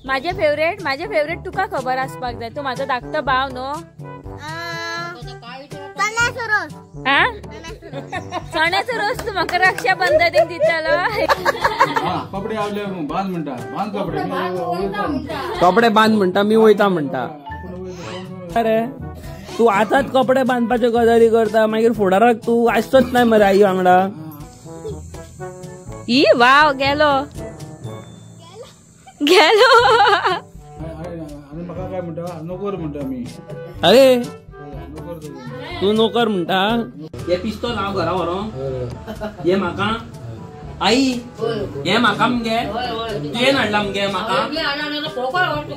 माझे फेवरेट, माझे फेवरेट तुका खबर आसपाक जाय. तूं म्हाजो धाकटो भाव न्हू. चण्याचो रोस तूं म्हाका रक्षाबंधनाक दितलो. कपडे आवले बांद म्हणटा, बांद कपडे, कपडे बांद म्हणटा, मी वयता म्हणटा. अरे तूं आतांच कपडे बांदपाच्यो गजाली करता, मागीर फुडाराक तूं आसचोच नाय मरे आई वांगडा. ई वाव, गेलो गेलो. म्हाका काय म्हणटा, नोकर म्हणटा मी. अरे तूं नोकर म्हणटा. हे पिस्तोल हांव घरा व्हरो, हे म्हाका आई, हे म्हाका मगे तुवें हाडला मगे म्हाका.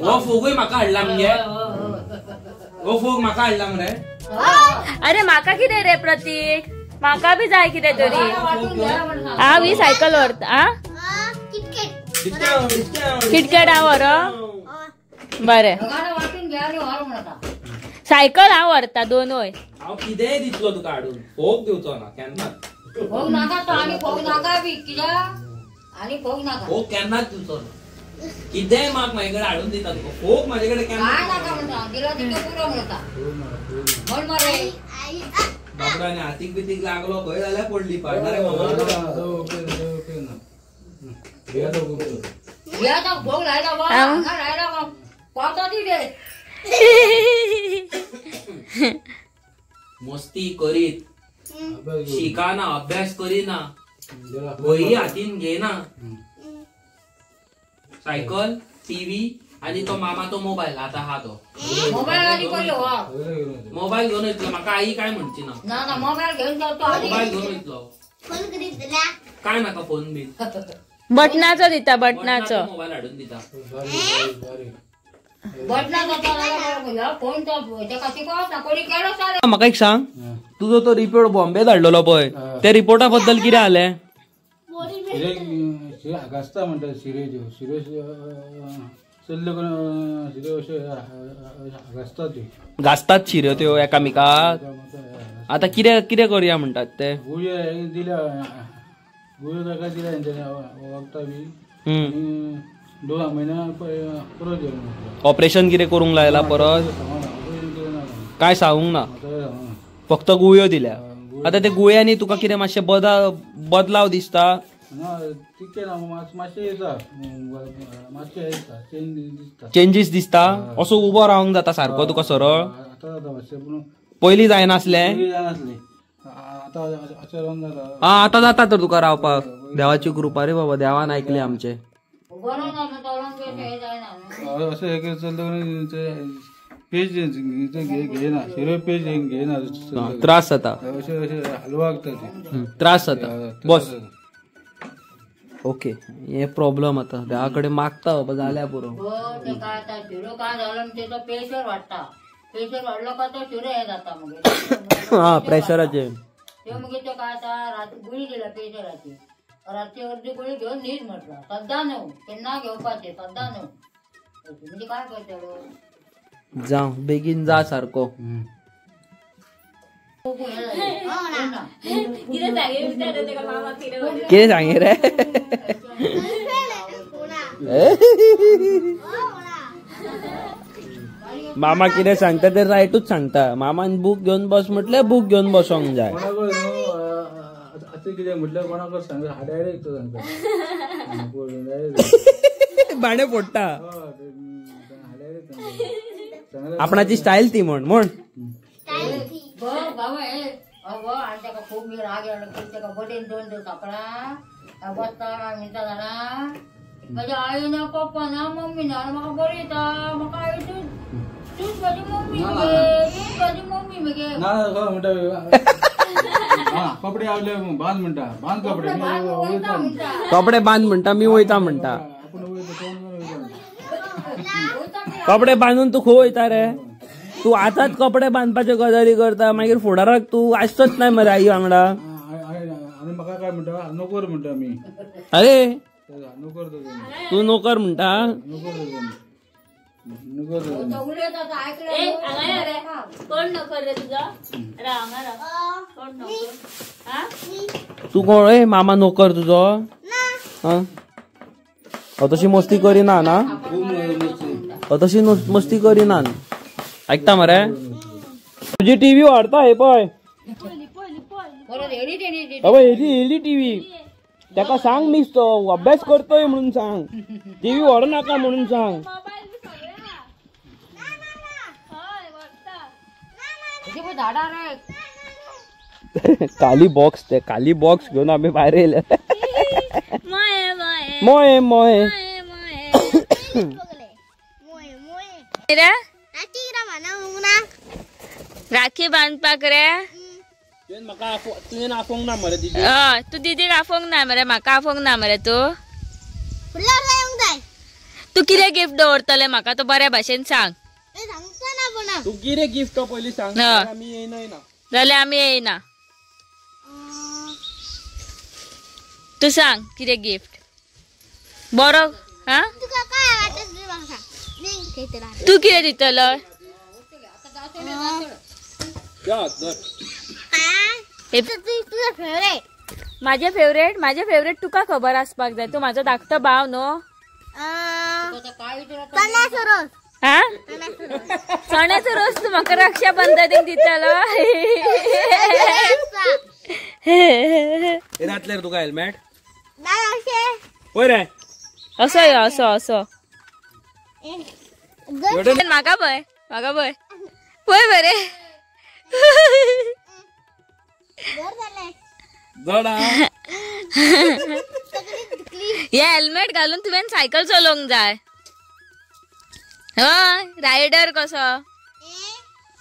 हो फोगूय म्हाका हाडला मगे, हो फोग म्हाका हाडला मरे. अरे म्हाका कितें रे प्रतीक, म्हाका बी जाय कितें तरी. हांव ही सायकल व्हरता. किटकेट हांव व्हरो. बरें, सायकल हांव व्हरता दोनूय. हांव कितेंय दितलो तुका हाडून, फोग दिवचो ना केन्नाच. फोग नाका तो, आनी फोग नाका बी कित्याक, आनी फोग नाका, फोग केन्नाच दिवचो ना. कितेंय माग म्हाजे कडेन हाडून दिता तुका, फोग म्हाजे कडेन केन्ना काय नाका म्हणटा, दिला तितकें पुरो म्हणटा. म्हण मरे बाबडो, आनी हातीक बितीक लागलो खंय जाल्यार पडली पाडणार रे मामा. फोग लायला हांगा लायला पावता ती रे. मस्ती करीत शिकाना, अभ्यास करीना, वही हातीन घेना, सायकल, टीव्ही आणि तो मामा तो मोबाईल. आता हा तो मोबाईल घेऊन येतलो. म्हाका आई काय म्हणची ना, मोबाईल घेऊन मोबाईल घेऊन येतलो. काय नाका फोन बी, बटनाचो दिता, बटनाचो मोबाईल हाडून दिता. म्हाका एक सांग, तुजो तो रिपोर्ट बॉम्बे धाडलेलो पळय, त्या रिपोर्टा बद्दल कितें आलें? घासता म्हणटा शिरे, त्यो शिरे चल्ल्यो शिरे अशे घासतात त्यो, घासतात शिऱ्यो त्यो एकामेकाक. आतां कितें कितें करुया म्हणटात ते? गुळयो दिल्या, गुळयो ताका दिल्या तेंच्यांनी वखदां बी. 2 म्हयन्या परत ऑपरेशन कितें करूंक लायला परत? काय सांगूंक ना, फक्त गुळयो दिल्या. आतां ते गुळयांनी तुका कितें मातशें बदलाव दिसता? ना तितकें ना, मातशें येता, मातशें येता, चेंज दिसता, चेंजीस दिसता. असो उबो रावंक जाता सारको तुका सरळ? आतां जाता मातशें, पूण पयलीं जायनासलें. पयलीं जायनासलें, आतां अशें रावंक जाता. आं आतां जाता तर तुका रावपाक, देवाची कृपा रे बाबा, देवान आयकलें आमचें. अशें एक चलता पेज घेयना, शिरो पेज घेयना, त्रास जाता, अशें अशें हलवा लागता, त्रास जाता. बस ओके, हे प्रॉब्लम आतां देवा कडेन मागता बाबा, जाल्यार पुरो. शिरो काय जालो तेचो प्रेशर वाडटा, प्रेशर वाडलो काय तो शिरो हे जाता मगीर. हा प्रेशराचेर त्यो मागीर त्यो काय जाता, राती गुळी दिल्या प्रेशराची, रातची अर्दी गुळी घेवन न्हीद म्हटलं, सद्दां न्हू केन्ना घेवपाचें, सद्दां न्हू. म्हणजे काय करतलो? जावं बेगीन जा सारको. कितें सांगे रे? मामा कितें सांगता ते रायटूच सांगता. मामान बूक घेवन बस म्हटल्यार बूक घेवन बसोंक जाय. बाणे फोडटा, आपणाची स्टायल ती म्हण म्हण. खूब राग येयलो, बडेन दोन कापडां बसता म्हणटा जाणा, म्हज्या आई ना पप्पा ना मम्मी ना, म्हाका बरी येता, म्हाका आई तूं तूंच म्हजी मम्मी मगे, तूंच म्हजी मम्मी मगे. ना म्हणटा कपडे आवले बांद म्हणटा, बांद कपडे, कपडे बांद म्हणटा, मी वयता म्हणटा. कपडे बांदून तूं खंय वयता रे? तूं आतांच कपडे बांदपाच्यो गजाली करता, मागीर फुडाराक तूं आसचोच नाय मरे आई वांगडा. आनी म्हाका काय म्हणटा, नोकर म्हणटा मी. अरे नोकर तूं नोकर म्हणटा? कोण नोकर रे तुजो? कोण नोकर? तूं कोण? मामा नोकर तुजो? तशी मस्ती करिना ना, तशी मस्ती करिना. ऐकता मरे तुजी टीव्ही व्हरता हे पळय, हेली टीव्ही. ताका सांग मिस तो अभ्यास करतोय म्हणून सांग, टीव्ही व्हरू नाका म्हणून सांग. काली बॉक्स, ते काली बॉक्स घेऊन आम्ही भायर येयले. मोये मोये राखी बांदपाक रे. तुवें आफोंक ना मरे दिदी. हय तूं दिदीक आफोंक ना मरे, म्हाका आफोंक ना मरे. तूं तूं कितें गिफ्ट दवरतले म्हाका तो बऱ्या भाशेन सांग. तूं कितें गिफ्ट तो पयलीं सांग, आमी येयना जाल्यार आमी येयना. तूं सांग कितें गिफ्ट बरो. हा तूं कितें दितलो? माझे फेवरेट, माझे फेवरेट तुका खबर आसपाक जाय. तूं म्हाजो धाकटो भाव न्हू. चण्याचो रोस तूं म्हाका रक्षाबंधनाक दितलो. घातले तुका हेल्मेट पळय रे. असो यो, असो असो म्हाका पळय, म्हाका पळय, पळय बरे. हे हेल्मेट घालून तुवें सायकल चलोवंक जाय. हय रायडर कसो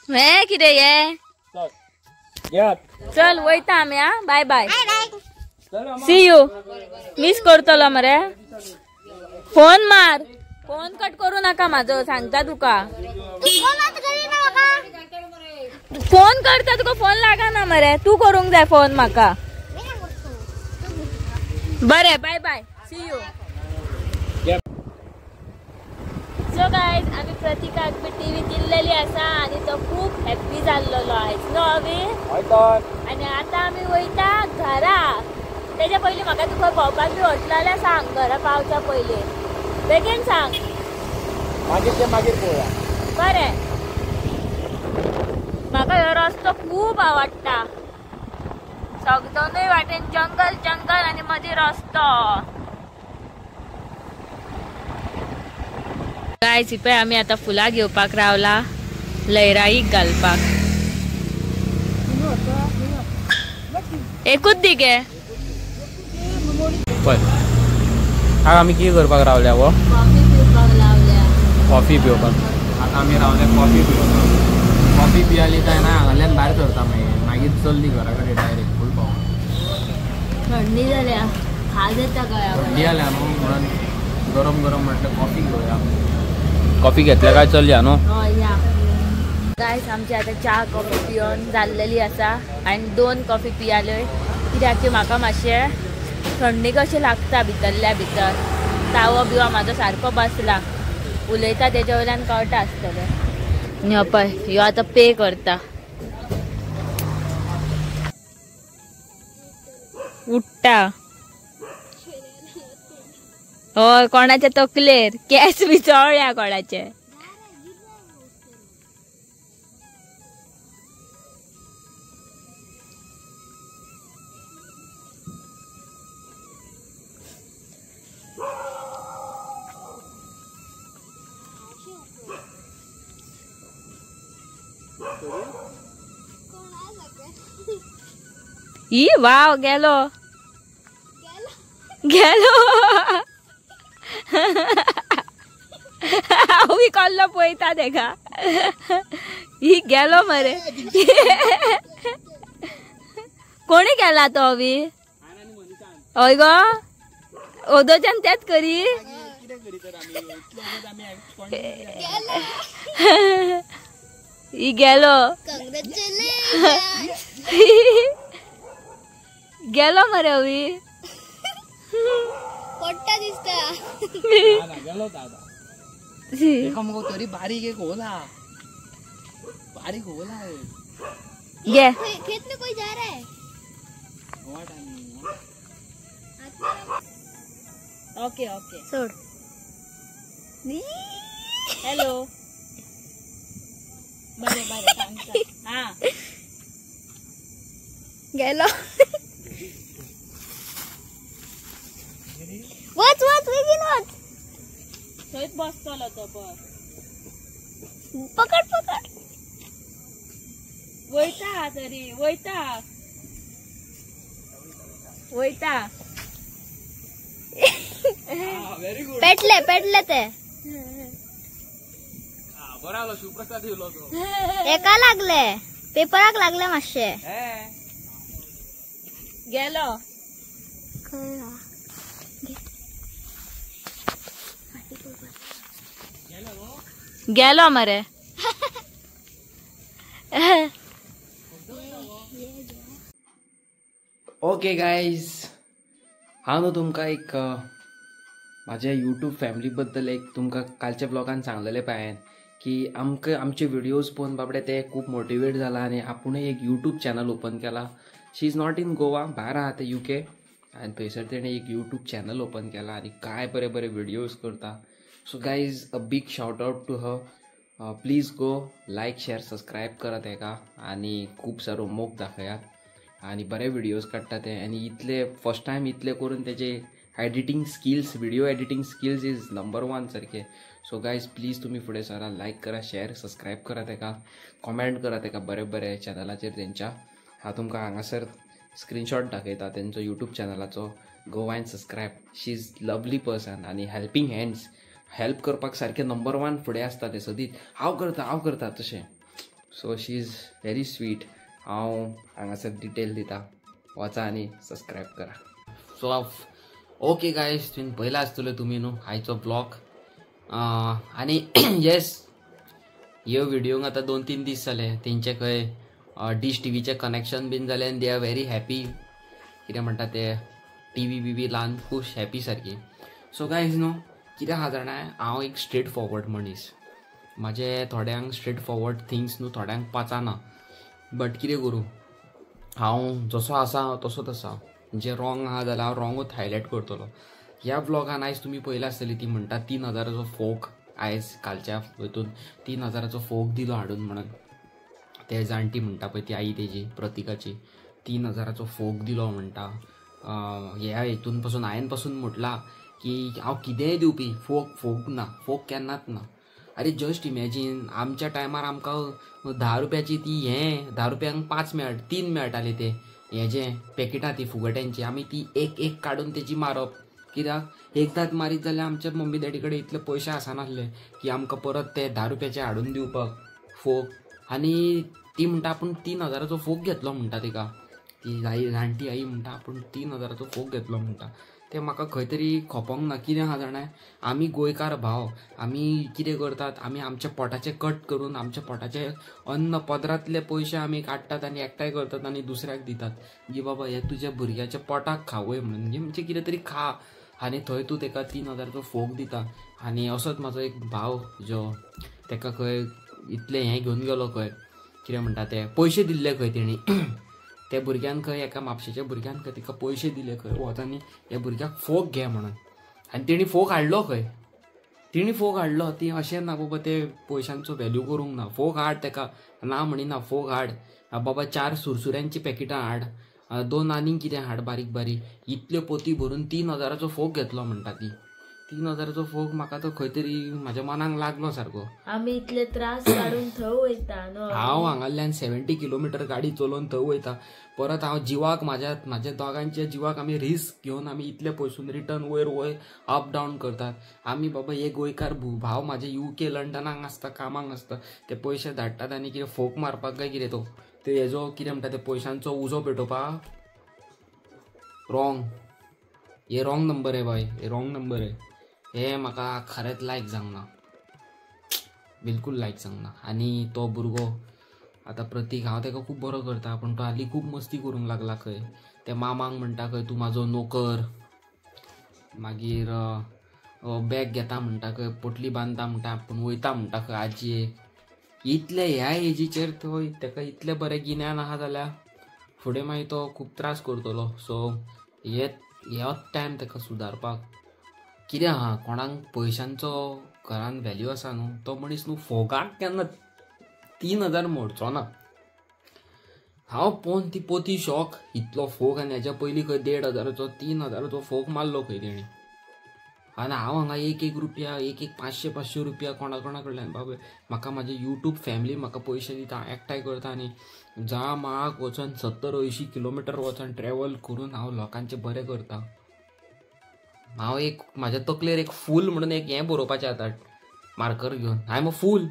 हे कितें हे. चल वयता आमी. हा bye bye, see you. Miss करतलो मरे. फोन मार, फोन कट करू नाका म्हाजो, सांगता तुका. फोन करता तुका फोन लागना मरे, तूं करूंक जाय फोन म्हाका. बरें bye bye, see you. So guys आमी प्रतिकाक बी टीव्ही दिल्लेली आसा आनी तो खूब हॅप्पी जाल्लेलो आयज न्हू अवी. आनी आतां आमी वयता घरा. तेज्या पयलीं म्हाका तूं खंय भोंवपाक बी वतलो जाल्यार सांग, घरा पावच्या पयलीं बेगीन सांग. मागीर ते मागीर पळोवया. बरें. म्हाका हो रस्तो खूब आवडटा. दोनूय वाटेन जंगल जंगल आनी मदीं रस्तो. गायज पळय आमी आतां फुलां घेवपाक रावला लयराईक घालपाक. एकूच दी गे. पळय आतां आमी कितें करपाक रावल्या गो? कॉफी पिवपाक रावल्या. कॉफी पिवपाक आतां आमी रावल्या कॉफी पिवपाक. कॉफी पियाली काय ना हांगाल्यान भायर सरता, मागीर मागीर चल्ली घरा कडेन डायरेक्ट फूल पावन. थंडी जाल्या, खाज येता गळ्याक. थंडी जाल्या न्हू म्हणून गरम गरम म्हटलं कॉफी घेवया. कॉफी घेतल्या काय चलया न्हू. हय या. गायस आमची आतां च्या कॉफी पिवन जाल्लेली आसा आनी 2 कॉफी पियाल्यो. कित्याक की म्हाका मातशें थंडी कशें लागता भितरल्या भितर. तावो बिवो म्हाजो सारको बसला. उलयता तेज्या वयल्यान कळटा आसतलें. ह्यो पळय ह्यो आतां पे करता. उठ्ठा हय कोणाच्या तकलेर केस बी चोळ्या कोणाचे. ई वाव गेलो गेलो. हांवूय कल्लो पळयता तेका. ही गेलो मरे. कोणी गेला तो अवी? हय गो ओदोच्यान तेच करी. ही गेलो गेलो मरे अवी. पडटा दिसता. मगो तरी बारीक एक होला, बारीक होला. ये खेत में कोई जा रहा है. ओके ओके सोड. हॅलो बरे बरे सांगता. हा गेलो. वच वच बेगीन वच. थंयच बसतलो तो पळय. पकड पकड. वयता तरी वयता वयता. पेटले पेटले ते. एका लागले पेपराक लागले मातशे. गेलो. गेलो मरे. ओके गायज, हांव न्हू तुमकां एक म्हाज्या यूट्यूब फॅमिली बद्दल एक तुमकां कालच्या ब्लॉगान सांगलेलें पळय हांवें की आमकां आमचे व्हिडियोज पळोवन बाबडे ते खूब मोटिवेट जाला आनी आपुणूय एक यूट्यूब चॅनल ओपन केला. She is not in Goa, भायर आहा ते UK आनी थंयसर तेणें एक यूट्यूब चॅनल ओपन केला आनी काय बरे बरे व्हिडियोज करता. So guys, a big shout out to her. Please go like share subscribe करा तेका आनी खूब सारो मोग दाखयात आनी बरे व्हिडियोज काडटा ते. आनी इतले फर्स्ट टायम इतले करून तेजे editing skills, video editing skills is number 1 सारके. सो गायज प्लीज तुमी फुडें सरा, लायक करा, शेअर सबस्क्रायब करा तेका, कॉमेंट करा तेका बरे बरे चॅनलाचेर तेंच्या. हांव तुमकां हांगासर स्क्रीनशॉट दाखयता तेंचो यूट्यूब चॅनलाचो. Go and subscribe. She is lovely person आनी हेल्पींग हँड्स, हेल्प करपाक सारकें नंबर 1 फुडें आसता ते सदींच. हांव करता हांव करता तशें. So she is very sweet. हांव हांगासर डिटेल दिता, वचा आनी सबस्क्रायब करा. सो ओके गायज, तुवें पळयला आसतले तुमी न्हू आयचो ब्लॉग. आनी येस, ह्यो व्हिडियोंक आतां 2-3 दीस जाले तेंचे खंय डीश टीव्हीचें कनेक्शन बीन जालें आनी they are very happy. कितें म्हणटा ते टीव्ही बिवी ल्हान खूब हॅपी सारकी. सो गायज न्हू कितें आहा जाणा, हांव एक स्ट्रेट फॉरवर्ड मनीस. म्हाजे थोड्यांक स्ट्रेट फॉरवर्ड थिंग्स न्हू थोड्यांक पचना, बट कितें करूं, हांव जसो आसा तसोच आसा. जे रॉंग आहा जाल्यार हांव रॉंगूच हायलायट करतलो. ह्या ब्लॉगान आयज तुमी पळयला आसतली ती म्हणटा 3000चो फोक आयज कालच्या हितून 3000चो फोक दिलो हाडून म्हणून. ते जाणटी म्हणटा पळय ती आई तेजी प्रतिकाची, 3000चो फोक दिलो म्हणटा. ह्या हितून पासून हांवें पासून म्हटलां की हांव कितेंय दिवपी, फोक फोक ना, फोक केन्नाच ना. अरे जस्ट इमॅजीन, आमच्या टायमार आमकां 10 रुपयाची ती हें 10 रुपयांक 5 मेळट 3 मेळटाली ते हेजें पॅकेटां ती फुगट्यांची. आमी ती एक एक काडून तेजी मारप. कित्याक एकदांच मारीत जाल्यार आमच्या मम्मी डॅडी कडेन इतले पयशे आसनासले की आमकां परत ते 10 रुपयाचे हाडून दिवपाक फोक. आनी ती म्हणटा आपूण 3000चो फोक घेतलो म्हणटा तिका, ती आई जाणटी आई म्हणटा आपूण 3000चो फोक घेतलो म्हणटा. ते म्हाका खंय तरी खोपोंक ना. कितें आहा जाणा, आमी गोंयकार भाव, आमी कितें करतात, आमी आमच्या पोटाचें कट करून आमच्या पोटाचें अन्न पदरांतले पयशे आमी काडटात आनी एकठांय करतात आनी दुसऱ्याक दितात की बाबा हे तुज्या भुरग्याच्या पोटाक खावय म्हणून, म्हणजे कितें तरी खा. आनी थंय तूं तेका 3000चो फोक दिता. आनी असोच म्हाजो एक भाव जो तेका खंय इतलें हें घेवन गेलो खंय, कितें म्हणटा ते पयशे दिल्ले खंय तेणी त्या भुरग्यान खंय, एका म्हापशेच्या भुरग्यान खंय तिका पयशे दिले खंय, वच आनी ह्या भुरग्याक फोक घे म्हणून. आनी तेणी फोक हाडलो खंय, तेणी फोक हाडलो. ती अशें ना बाबा ते पयशांचो व्हॅल्यू करूंक ना, फोक हाड तेका ना म्हणिना, फोक हाड बाबा, 4 सुरसुऱ्यांची पॅकेटां हाड, 2 आनीक कितें हाड बारीक बारीक, इतल्यो पोती भरून 3000चो फोक घेतलो म्हणटा ती. 3000चो फोक म्हाका तो खंय तरी म्हाज्या मनाक लागलो सारको. आमी इतले त्रास काडून थंय वयता न्हू. हांव हांगाल्यान 70 किलोमिटर गाडी चलोवन थंय वयता, परत हांव जिवाक म्हाज्या म्हाज्या दोगांच्या जिवाक आमी रिस्क घेवन आमी इतले पयसून रिटर्न वयर वयर अप डावन करतात आमी. बाबा हे गोंयकार भाव म्हाजे UK लंडनाक आसता, कामाक आसता, ते पयशे धाडटात आनी कितें फोक मारपाक काय कितें तो ते हेजो कितें म्हणटा ते पयशांचो उजो पेटोवपाक. रॉंग, हे रॉंग नंबर आहे बाय, हे रॉंग नंबर आहे. हे म्हाका खरेंच लायक जावंक ना, बिलकुल लायक जावंक ना. आनी तो भुरगो आतां प्रतीक, हांव तेका खूब बरो करता, पूण तो हालीं खूब मस्ती करूंक लागला खंय. ते मामाक म्हणटा खंय तूं म्हाजो नोकर, मागीर बॅग घेता म्हणटा खंय, पोटली बांदता म्हणटा, आपूण वयता म्हणटा खंय आजयेक. इतले ह्या एजीचेर तो तेका इतलें बरें गिन्यान आहा जाल्यार फुडें मागीर तो खूब त्रास करतलो. सो हे होच टायम तेका सुदारपाक. कितें आहा, कोणाक पयशांचो घरान व्हॅल्यू आसा न्हू तो मनीस न्हू फोगाक केन्ना 3000 मोडचो ना. हांव पळोवन ती पोती शॉक, इतलो फोग. आनी हेच्या पयलीं खंय 1500 3000 फोग मारलो खंय तेणी. आनी हांव हांगा एक एक रुपया, एक एक 500 500 रुपया कोणा कोणा कडल्यान बाबा म्हाका म्हाजे यूट्यूब फॅमिली म्हाका पयशे दिता, एकठांय करता. आनी जा माळाक वचोन 70-80 किलोमिटर वचोन ट्रॅवल करून हांव लोकांचें बरें करता. हांव एक म्हाज्या तकलेर एक फूल म्हणून एक हें बरोवपाचें आतां मार्कर घेवन, I am a fool.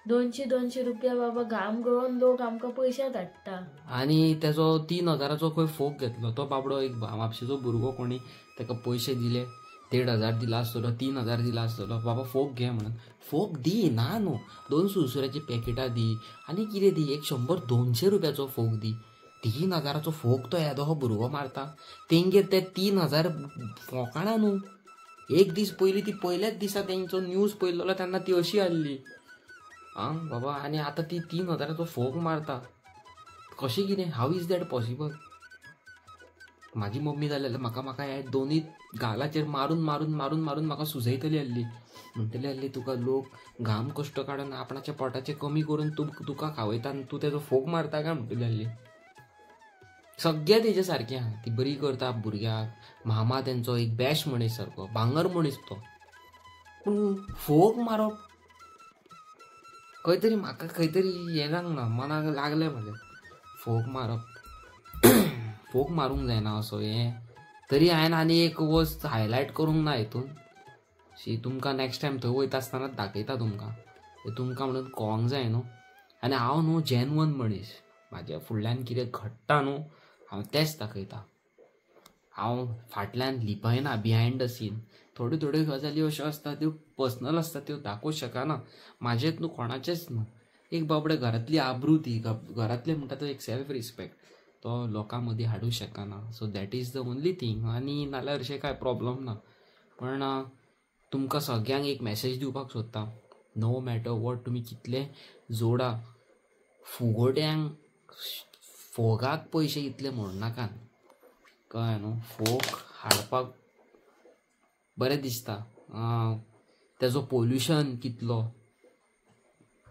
200-200 रुपया बाबा घाम गळोवन लोक आमकां पयशे धाडटा. आनी तेजो 3000 खंय फोग घेतलो तो बाबडो एक म्हापशेचो भुरगो कोणी ताका पयशे दिले, 1500 दिला आसतलो, 3000 दिला आसतलो, बाबा फोग घे म्हणून. फोग दी ना न्हू, 2 सुरसुऱ्याची पॅकेटां दी आनी कितें दी, एक 100-200 रुपयाचो फोग दी. 3000 फोग तो येदो हो भुरगो मारता. तेंगेर ते 3000 फोकाणां न्हू. एक दीस पयलीं ती पयल्याच दिसा तेंचो न्यूज पयलो तेन्ना ती अशी आहली आं बाबा. आनी आतां ती 3000 फोग मारता कशें कितें? How is that possible? म्हाजी मम्मी जाली जाल्यार म्हाका म्हाका हे दोनूय गालाचेर मारून मारून मारून मारून म्हाका सुजयतली आहली. म्हणटली आहली तुका लोक घाम कश्ट काडून आपणाच्या पोटाचें कमी करून तुका खावयता आनी तूं तेजो फोग मारता काय म्हणटली आहली. सगळें तेजे सारकें आहा, ती बरी करता भुरग्याक. मामा तेंचो एक बेस्ट मनीस सारको, भांगर मनीस तो. पूण फोग मारप खंय तरी म्हाका खंय तरी हें जावंक ना, मनाक लागलें म्हाजें फोग मारप. फोग मारूंक जायना असो हें तरी हांवें आनी एक वस्त हायलायट करूंक ना हितून शी. तुमकां नॅक्स्ट टायम थंय वयता आसतनाच दाखयता तुमकां, तुमकां म्हणून कळोंक जाय न्हू. आनी हांव न्हू जेन्युअन मनीस, म्हाज्या फुडल्यान कितें घडटा न्हू हांव तेंच दाखयता. हांव फाटल्यान लिपयना, बिहायंड the scene. थोड्यो थोड्यो गजाली अश्यो आसता त्यो पर्सनल आसता, त्यो दाखोवंक शकना म्हाजेच न्हू कोणाचेच न्हू. एक बाबडे घरांतली आब्रू ती, घरांतले म्हणटा तो एक सेल्फ रिस्पेक्ट तो लोकां मदीं हाडूंक शकना. So that is the only thing. आनी नाल्यार अशें कांय प्रोब्लम ना. पण तुमकां सगळ्यांक एक मॅसेज दिवपाक सोदता, नो मॅटर what तुमी कितले जोडा, फुगोट्यांक फोगाक पयशे इतले मोडनाकात. कळ्ळें न्हू? फोग हाडपाक बरें दिसता, तेजो पोल्युशन कितलो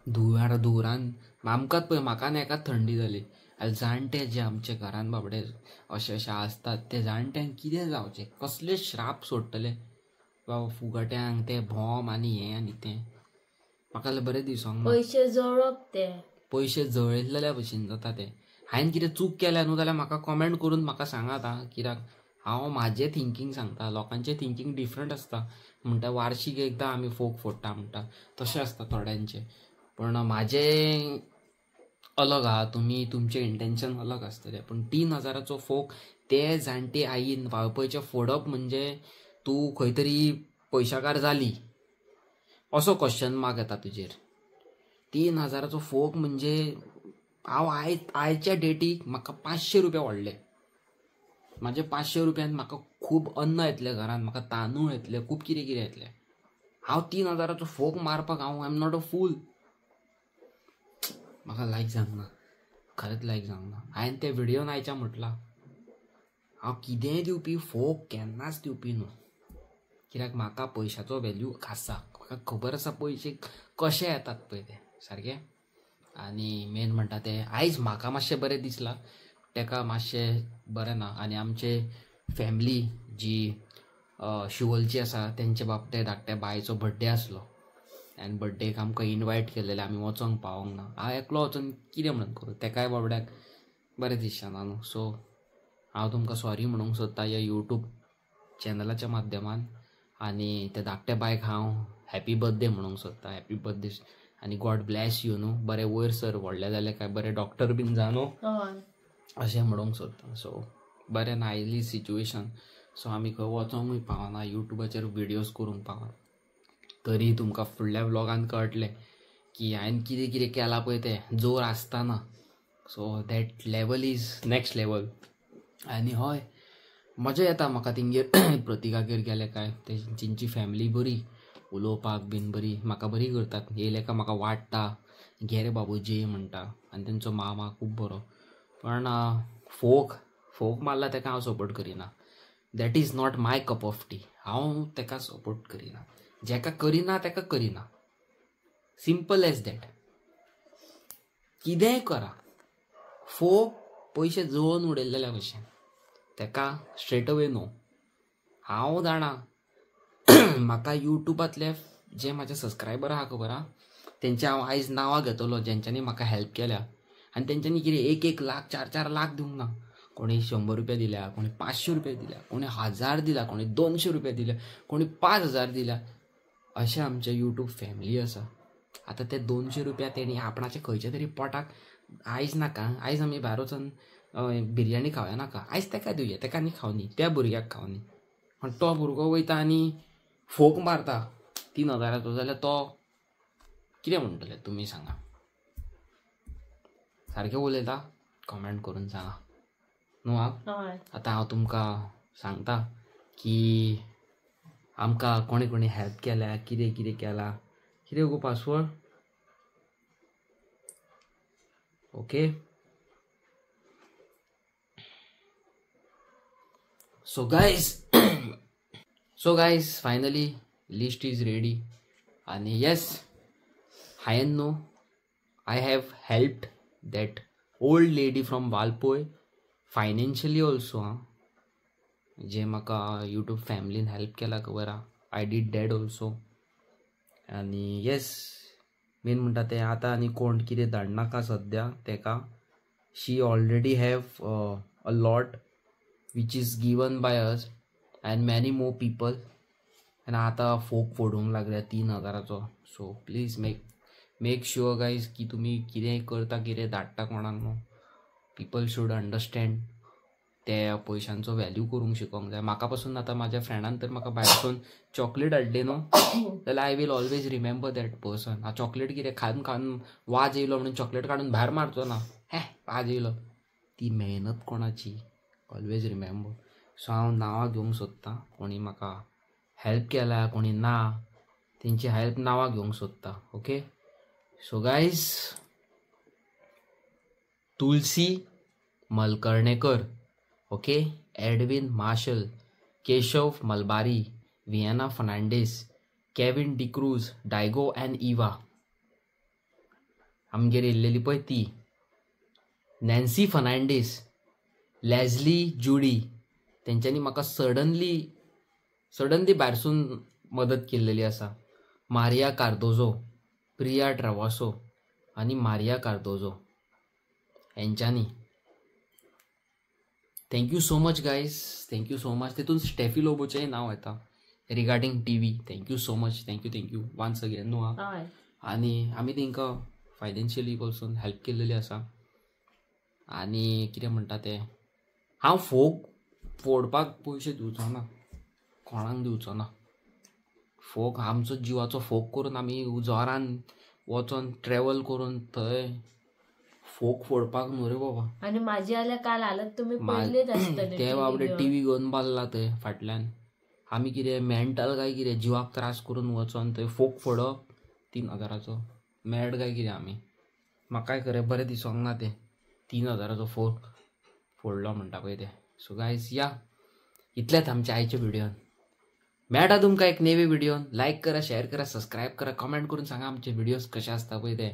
धुंवर धुंवरान आमकांच पळय, म्हाका आनी एकाच थंडी जाली. आनी जाणटे जे आमच्या घरान बाबडे अशे अशे आसतात ते जाणट्यांक कितें जावचें, कसले श्राप सोडटले बाबा फुगट्यांक, ते बॉम आनी हें आनी तें. म्हाका जाल्यार बरें दिसोंक ना. पयशे जळप, ते पयशे जळयल्ल्या भशेन जाता ते. हांवें कितें चूक केल्या न्हू जाल्यार म्हाका कॉमेंट करून म्हाका सांगात आं, कित्याक हांव म्हाजें थिंकींग सांगता, लोकांचें थिंकींग डिफरंट आसता. म्हणटा वार्षीक एकदां आमी फोग फोडटा म्हणटा, तशें आसता थोड्यांचें. पण म्हाजें अलग आहा, तुमी तुमचें इंटेन्शन अलग आसतलें. पूण 3000 फोग ते जाणटे आईन बापायचें फोडप म्हणजे तूं खंय तरी पयशाकार जाली असो क्वेश्चन मार्क येता तुजेर. 3000 फोग म्हणजे हांव आयच्या डेटीक म्हाका 500 रुपया व्हडले. म्हाजे 500 रुपयान म्हाका खूब अन्न येतलें घरान, म्हाका तांदूळ येतले, खूब कितें कितें येतलें. हांव 3000 फोग मारपाक हांव I am not a fool. म्हाका लायक जावंक ना, खरेंच लायक जावंक ना. हांवें त्या व्हिडियोन आयच्या म्हटलां हांव कितेंय दिवपी, फोग केन्नाच दिवपी न्हू. कित्याक म्हाका पयशाचो व्हॅल्यू आसा, म्हाका खबर आसा पयशे कशे येतात पळय ते सारके. आनी मेन म्हणटा ते आयज म्हाका मातशें बरें दिसलां, तेका मातशें बरें ना. आनी आमचे फॅमिली जी शिवोलची आसा तेंचे बाबते धाकट्या बायचो बड्डे आसलो आनी बड्डेक आमकां इनवायट केलेलें, आमी वचोंक पावोंक ना. हांव एकलो वचोन कितें म्हणून करूं, तेकाय बाबड्याक बरें दिसचें ना न्हू. सो हांव तुमकां सॉरी म्हणूंक सोदता ह्या यूट्यूब चॅनलाच्या माध्यमान. आनी त्या धाकट्या बायक हांव हॅपी बर्थडे म्हणूंक सोदता, हॅपी बर्थडे आनी गॉड ब्लॅस you न्हू. बरें वयर सर व्हडलें जालें काय बरें डॉक्टर बीन जा न्हू अशें म्हणूंक सोदता. सो बरें ना आयली सिच्युएशन, सो आमी खंय वचोंकूय पावना, यूट्यूबाचेर व्हिडियोज करूंक पावना. तरी तुमकां फुडल्या व्लॉगान कळटलें की हांवें कितें कितें केलां पळय तें जोर आसतना. So that level is next level. आनी हय मजा येता म्हाका तेंगेर प्रतिकागेर गेले काय तेंची फॅमिली बरी, उलोवपाक बीन बरी, म्हाका बरी करतात. येयले काय म्हाका वाडटा, घे रे बाबू जे म्हणटा. आनी तेंचो मामा खूब बरो. पण फोग मारला तेका हांव सपोर्ट करिना. That is not my cup of tea. हांव तेका सपोर्ट करिना, जेका करिना तेका करिना, सिंपल एज that. कितेंय करा, फोग पयशे जळोवन उडयल्ल्या भशेन तेका स्ट्रेट अवे नो. हांव जाणा म्हाका युट्यूबांतले जे म्हाजे सबस्क्रायबर आहा खबर आहा, तेंचे हांव आयज नांवां घेतलो जेंच्यांनी म्हाका हेल्प केल्या. आनी तेंच्यांनी कितें 1-1 लाख 4-4 लाख दिवंक ना. कोणी 100 रुपया दिल्या, कोणी 500 रुपया दिल्या, कोणी 1000 दिल्या, कोणी 200 रुपया दिल्या, कोणी 5000 दिल्या. अशें आमचे युट्यूब फॅमिली आसा. आतां ते 200 रुपया तेणी आपणाचे खंयच्या तरी पोटाक आयज नाका, आयज आमी भायर वचून बिरयानी खावया नाका, आयज तेका दिवया, तेका न्ही खावनी, त्या भुरग्याक खावनी. पण तो भुरगो वयता आनी फोक मारता 3000चो, जाल्यार तो कितें म्हणटले तुमी सांगा. सारकें उलयता, कमेंट करून सांगा न्हू. हांव आतां हांव तुमकां सांगता की आमकां कोणी कोणी हेल्प केल्या, कितें कितें केलां. कितें गो password? Okay, so guys finally list is ready. आनी येस, हांवें न्हू I have helped that old lady from Valpoi financially also. हां, जे म्हाका यूट्यूब फॅमिलीन हेल्प केला खबर आहा, I did that also. आनी येस, मेन म्हणटा तें आतां आनी कोण कितें धाडनाका सद्या तेका. She already have a lot which is given by us and many more people. आनी आतां फोक फोडूंक लागल्या 3000चो. So please make sure guys की तुमी कितें करता, कितें धाडटा कोणाक न्हू, पिपल should understand. त्या पयशांचो व्हॅल्यू करूंक शिकोंक जाय. म्हाका पासून आतां म्हाज्या फ्रेंडान तर म्हाका भायरसून चॉकलेट हाडली न्हू जाल्यार I will always remember that person. हांव चॉकलेट कितें खावन खावन वाज येयलो म्हणून चॉकलेट काडून भायर मारचो ना, हे वाज येयलो. ती मेहनत कोणाची, ऑलवेज रिमेंबर. सो हांव नांवां घेवंक सोदतां, कोणी म्हाका हेल्प केल्या कोणी ना, तेंची हेल्प नांवां घेवंक सोदतां. Okay, so guys, Tulsi Malkarnekar, okay, Edwin Marshall, Keshav Malbari, Vienna Fernandes, Kevin D'Cruz, Diego and Eva आमगेर येयल्लेली पळय ती, नॅन्सी फर्नांडीस, लॅझली जुडी, तेंच्यांनी म्हाका सडनली भायरसून मदत केल्लेली आसा. मारिया कार्दोजो, प्रिया ट्रेवासो आनी मारिया कार्दोजो हेंच्यांनी. Thank you so much guys, thank you so much. तितून स्टेफी लोबोचेंय नांव येता regarding T V. Thank you so much, thank you once again न्हू. आं, आनी आमी तेंकां फायनान्शियली पसून हेल्प केल्लेली आसा. आनी कितें म्हणटा तें, हांव फोग फोडपाक पयशे दिवचो ना, कोणाक दिवचो ना. फोग आमचो जिवाचो फोग करून आमी जोरान वचोन ट्रॅवल करून थंय फोग फोडपाक न्हू रे बाबा. आनी म्हाजी जाल्यार काल हालत तुमी पळयलेच आसतले. ते बाबडे टीव्ही घेवन बाल्ला थंय फाटल्यान. आमी कितें मेंटल काय कितें जिवाक त्रास करून वचोन थंय फोग फोडप 3000चो, मॅड काय कितें आमी. म्हाकाय खरें बरें दिसोंक ना तें 3000चो फोग फोडलो म्हणटा पळय तें. सो गायज या, इतलेंच आमच्या आयच्या व्हिडियोन. मेळटा तुमकां एक नेवी व्हिडियोन. लायक करा, शेअर करा, सबस्क्रायब करा, कमेंट करून सांगा आमचे व्हिडियोज कशे आसता पळय ते.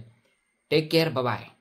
Take care, bye.